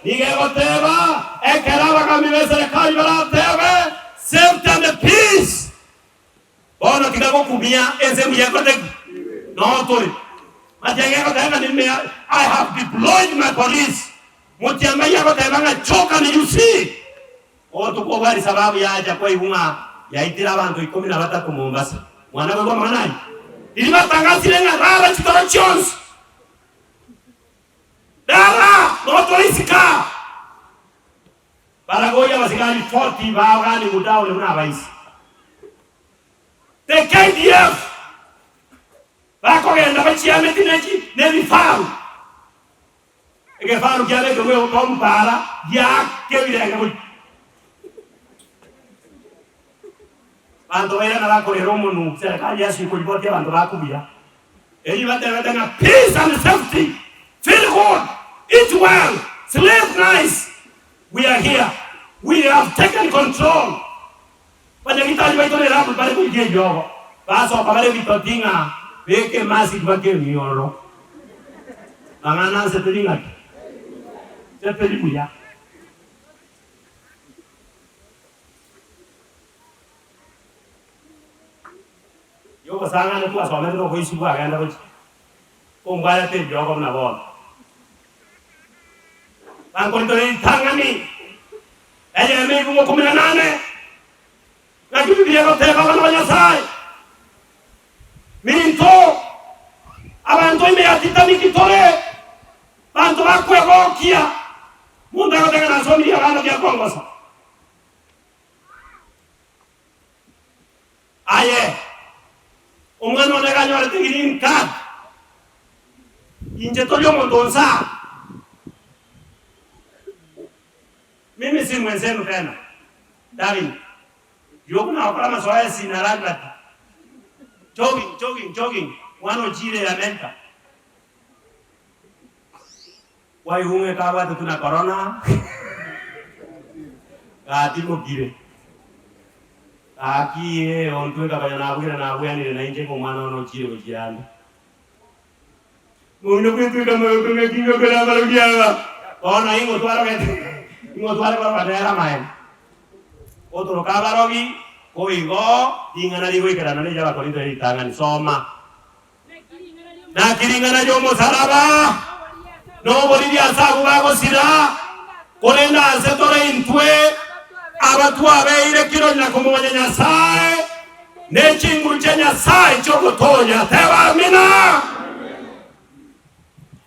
Nigo egoteba, Ekero abagambi b'eserekari baratebe, Safety and peace, bono tiga gokumia ense mbuya ekorete ki? Noo tore. Matiang'i agoteba ng'a nime I have deployed my police. Motiang'ai agoteba ng'a choke and you see. Obotuko obwo Alisababu yacha kwaigwa ng'a yaitire abanto ikomi na batato Mombasa. Mwana koigwa amang'ana ayio, riria batangasire ng'a rara chitoro chionsi, rara notore isiko aa. Baragoyia abasigari 40 baogani Mudaune buna abaisi. The KDF bakogenda bachiameti nechi nebifaru. Egefaru kiabekirwe omobaara giaaka ebirenge goika. Abanto bairana bakorera omonwa, serikali yasio ekoripoti abanto bakubuya. Erio batebete ng'a peace and safety, feel good, eat well, sleep nice, we are here, we have taken control. Banyagitari baito ne lab bare korigia eriogo, basoka bare ebitoti ng'a beka emasiki bake emioro. Mang'ana nse teri ng'aki? Nse teri buya. Yogosang'ana twasomete tokoisigwa agenda gochia kombwarete eriogo buna bono. Bankoritore ritang'ani eyemo ebungo kumi na nane, naki Biblia egoteba abana ba Nyasae, Minto, abanto ime ya Titanic tore, banto bakwegokia, monto agoteba nasomirie abana biakongosa. Aye, omwana one iga anyorete green card, inche tori omonto onsi aa. Mimi si mwenzenu tena, darling, rioka nagokora amasoesi na rugby, jogging, jogging, jogging, mwana ochire America. Kwaigwa ng'a ekabwatetwe na korona, gatimokire. Gaki ee ontweka konya nabwire nabweanire nainche ng'a omwana one ochire gochia ande. Moino bwetweka amagoko ng'aki ngokora amarogi aba. Bono ing'o twarogete ing'o tware koroka nere amaene. Otoroka abarogi, boigo ring'ana rigoikerana neria Abakorinto ria ritang'ani. Soma. Naki ring'ana ri'omosaraba noboriri ase abwo bagosira, korende ase tore intwe abatwabeire kirori na komomanya Nyasae, ne chinguru chia Nyasae chi'ogotonya. Teba Amina.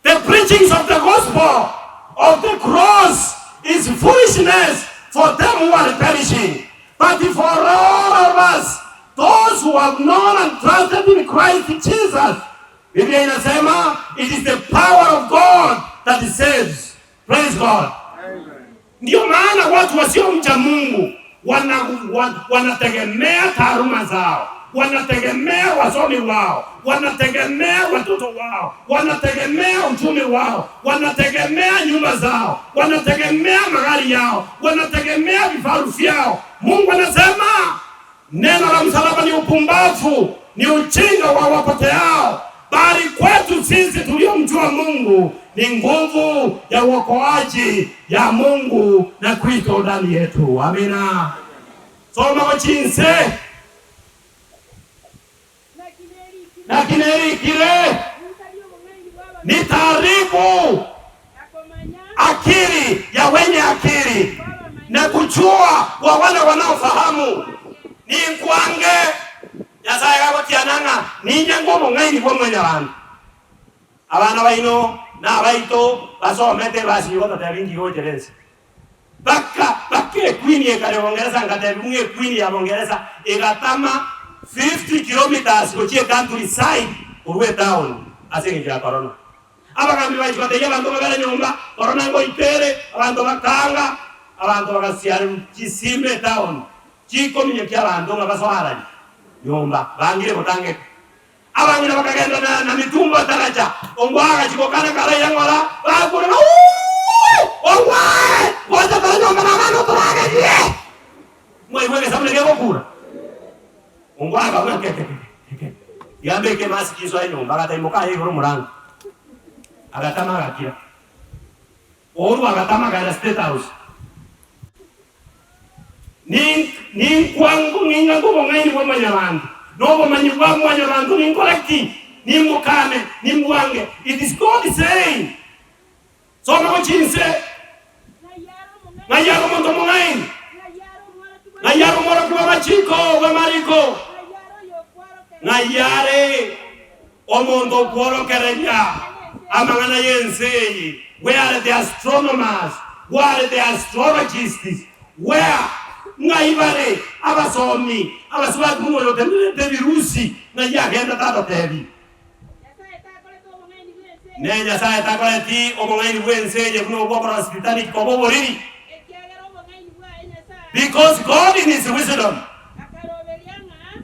The preachings of the gospel of the cross is foolishness for them who are perishing, but for all of us those who have known and trusted in Christ Jesus, Biblia inasema it is the power of God that saves. Praise God. Ndio maana watu wasiomcha Mungu wana, wanategemea taaluma zao, wanategemea wasomi wao, wanategemea watoto wao, wanategemea uchumi wao, wanategemea nyumba zao, wanategemea magari yao, wanategemea vifaru vyao. Mungu anasema neno la msalaba ni upumbavu, ni ujinga wa wapoteao, bali kwetu sisi tuliomjua Mungu ni nguvu ya uokoaji ya Mungu na Kristo ndani yetu. Amina. Soma gochinse. Naki nerikire, Nitaharibu akili ya wenye akili na kujua kwa wale wanaofahamu. Ninkwange Nyasae gagotiana ng'a ninyange obong'aini bwa mwanyabanto. Abana baino na abaito basomete basinywe gototebia inki gochera ense. Baka baka equeen ekare Bongeresa ngatebigwa ng'a equeen ya Bongeresa egatama 50 kilometres gochia ecountry side korwa etown ase engencho ya corona. Abagambi bachia gotebia abanto babere nyomba, corona ngoita ere, abanto bakaanga, abanto bagasiarerwa chisimba etown chikominyokia abanto ng'a basoarani nyomba bangire gotangeka. Abang'ina bakagenda na na mitumbo etaracha, ongwae agachia gokana karaira ng'ora, bakurera, Uuh! Ongwae! Gocha tore nyomba na abana otoragerie! Mwaigwa egesabu naki egokura? Ongwae akabuna ke ke ke ke ke, tiga mbeke emasiki nsoe nyomba, agataimoka aye igoro omorango, agatama agakira. Orwa agatama akaenda State House. Ninkwa ng'inga ng'obong'aini bwa mwanyabanto, na obomanyi bwa mwanyabanto ninkore ki? Nimbokane, nimbwange. It is God saying, Soma gochia inse, ng'ai are omonto omong'aini? Ng'ai are omworokia bw'amachiko bw'amariko? Ng'ai are omonto okworokereria amang'ana y'ense eye? Where are the astronomers? Where are the astrologists? Where? Ng'ai bare abasomi, abasubati buna oyo otenerete ebirusi? Ng'ai agenda tatotebi? Ne Nyasae takoreti obong'aini bw'ense eye buna obwo okorosia Titanic koba oboriri. Because God in his wisdom,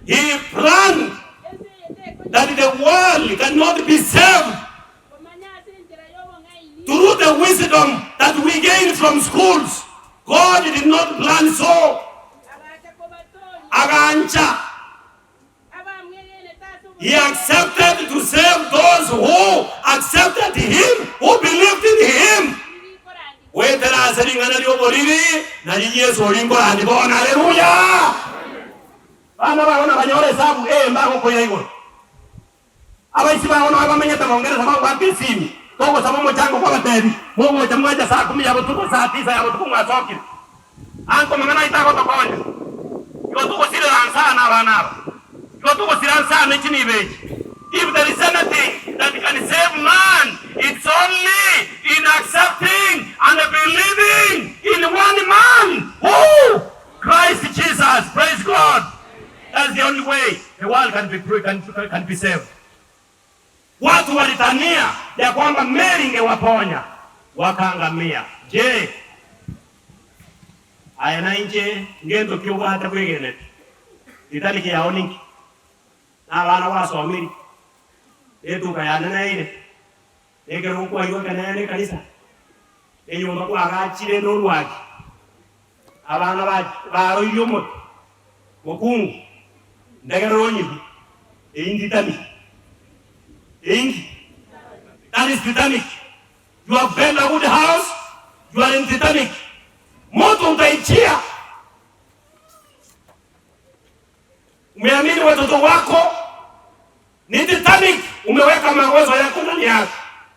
he planned that the world cannot be saved through the wisdom that we gain from schools. God did not plan so. Agancha. He accepted to save those who accepted him, who believed in him. Goetera ase ring'ana ri'oboriri, nario Yeso oria nkorandi bono. Haleluya! Bana bao nabanyore esabu eye mbagokoira igoro. Abaisi bao nonya bamenyete Bongeresa bagoaka esimi, togosaba omochango kwabatebi, mogocha mwacha saa kumi ya botuko, saa tisa ya botuko mwasokire. Anko mang'ana aito agotokonya. Igo togosirera nsana abana aba. Igo togosira nsana echi nibo echi. If there is anything that can save man, it's only in accepting and believing in one man, who? Christ Jesus. Praise God. That's the only way the world can be, can, can be saved. Watu walitania ya kwamba meli ingewaponya wakaangamia. Je, aye na inche ngento ki obwate bwegenete? Titanic yao ninki? Na abana gwasomiri? Netuka yane neire? Nekerogo kwaigwa ekenene ekanisa? Enyomba kwagachire norwaki? Abana baroirie omote mokungu, ndegerere onyigwe, eyio Titanic. Eyio That is Titanic. You have built a good house, you are in Titanic. Moto utaichia. Umeamini watoto wako ni Titanic, umeweka mawazo yako ndani yako.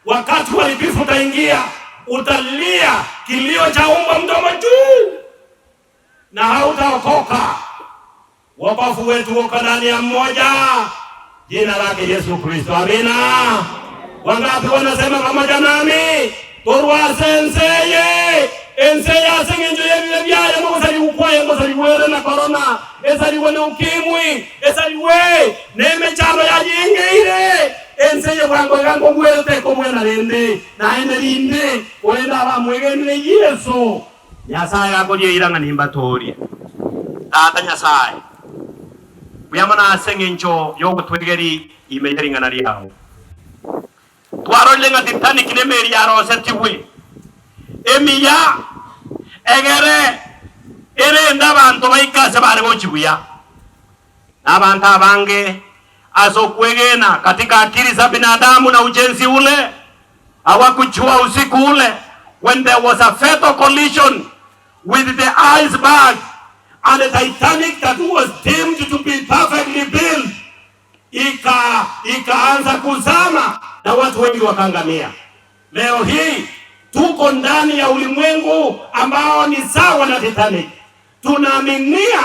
Wakati uharibifu utaingia, utalia kilio cha umbwa mdomo juu na hautaokoka. Wokovu wetu uko ndani ya mmoja, jina lake Yesu Kristo. Amina. Wangapi wanasema pamoja nami, torwase enseye ense ase eng'encho y'ebibe biaye mogosarigwa kwaye ngosarigwe ere na korona esarigwe na ukimwi esarigwe nemechando yayingeire ense eye bwango iga nkogwete ekobwena rende naende rinde korende abamwegenire Yeso Nyasae akorie eira ng'a nimbatoorie. Tata Nyasae, mbuya mono ase engencho y'ogotwegeria ime ye ring'ana riao. Twarorire ng'a Titanic nemeri yarosetigwe emiya egere erende abanto baike ase bare gochia buya. Na abanto abange ase okwegena katika akili za binadamu na ujenzi ule hawakujua usiku ule when there was a fatal collision with the iceberg and the Titanic that was deemed to be perfectly built ika ikaanza kuzama na watu wengi wakaangamia. Leo hii tuko ndani ya ulimwengu ambao ni sawa na Titanic. Tunaaminia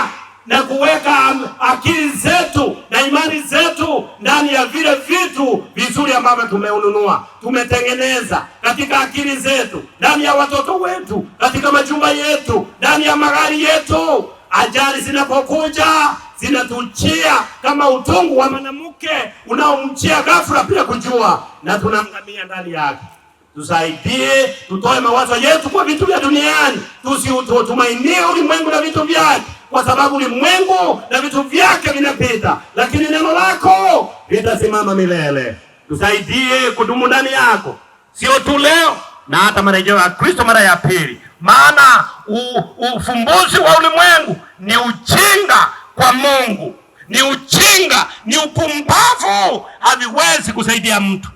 na kuweka akili zetu na imani zetu ndani ya vile vitu vizuri ambavyo tumeununua, tumetengeneza katika akili zetu, ndani ya watoto wetu, katika majumba yetu, ndani ya magari yetu. Ajali zinapokuja zinatuchia kama utungu wa mwanamke unaomchia ghafla bila kujua, na tunaangamia ndani yake. Tusaidie tutoe mawazo yetu kwa vitu vya duniani, tusiutumainie ulimwengu na vitu vyake, kwa sababu ulimwengu na vitu vyake vinapita, lakini neno lako litasimama milele. Tusaidie kudumu ndani yako, sio tu leo na hata marejeo ya Kristo mara ya pili, maana ufumbuzi wa ulimwengu ni ujinga kwa Mungu, ni ujinga, ni upumbavu, haviwezi kusaidia mtu.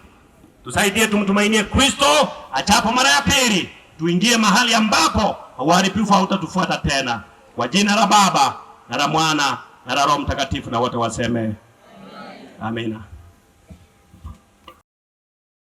Tusaidie tumtumainie Kristo achapo mara ya pili. Tuingie mahali ambapo uharibifu hautatufuata tena. Kwa jina la Baba na la Mwana na la Roho Mtakatifu, na wote waseme amina.